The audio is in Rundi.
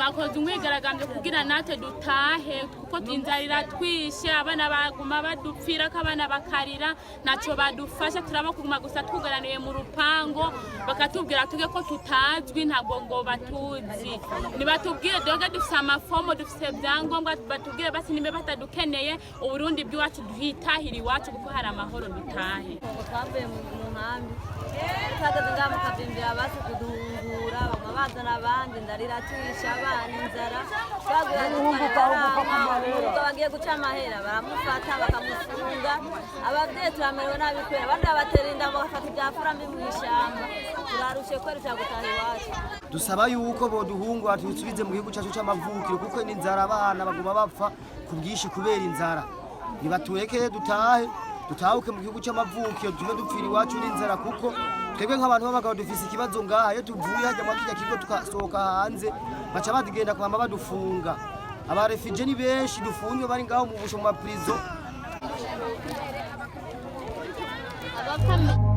Twakoze umwigaragambyo kugira natwe dutahe, kuko inzara iratwishe, abana baguma badupfira ko, abana bakarira, ntacyo badufasha. Turaba kuguma gusa twugaraniye mu rupango, bakatubwira tuge ko tutazwi, ntabwo ngo batuzi. Nibatubwire doge, dufise amafomo, dufise ibyangombwa, batubwire basi nimba batadukeneye, Uburundi bw'iwacu duhitahira iwacu kuko hari amahoro, dutahe. Ngo twavuye mu nkambi, tuhagaze ngaha mukavimbira, basi kuduhungura baguma bazana abandi, ndarira twisha abana inzara. Twagura bagiye guca amahera, baramufata bakamufunga. Abavyeyi turamerewe nabi kubera abandi babatera inda, bagafata ivyafura mbi mw'ishamba. Turarushe kweri, ushaka gutaha iwacu. Dusaba yuko boduhungura, tusubize mu gihugu cyacu c'amavukiro, kuko n'inzara, abana baguma bapfa ku bwinshi kubera inzara. Nibatureke dutahe, dutahuke mu gihugu c'amavukiro, tuve dupfira iwacu n'inzara, kuko twebwe nk'abantu b'abagabo dufise ikibazo ngaha. Iyo tuvuye hajya muri kirya kigo tukasohoka hanze, baca batugenda kwama badufunga. Aba réfugiés ni benshi dufunzwe, bari ngaho mu busho, mu ma prison. Abapfa.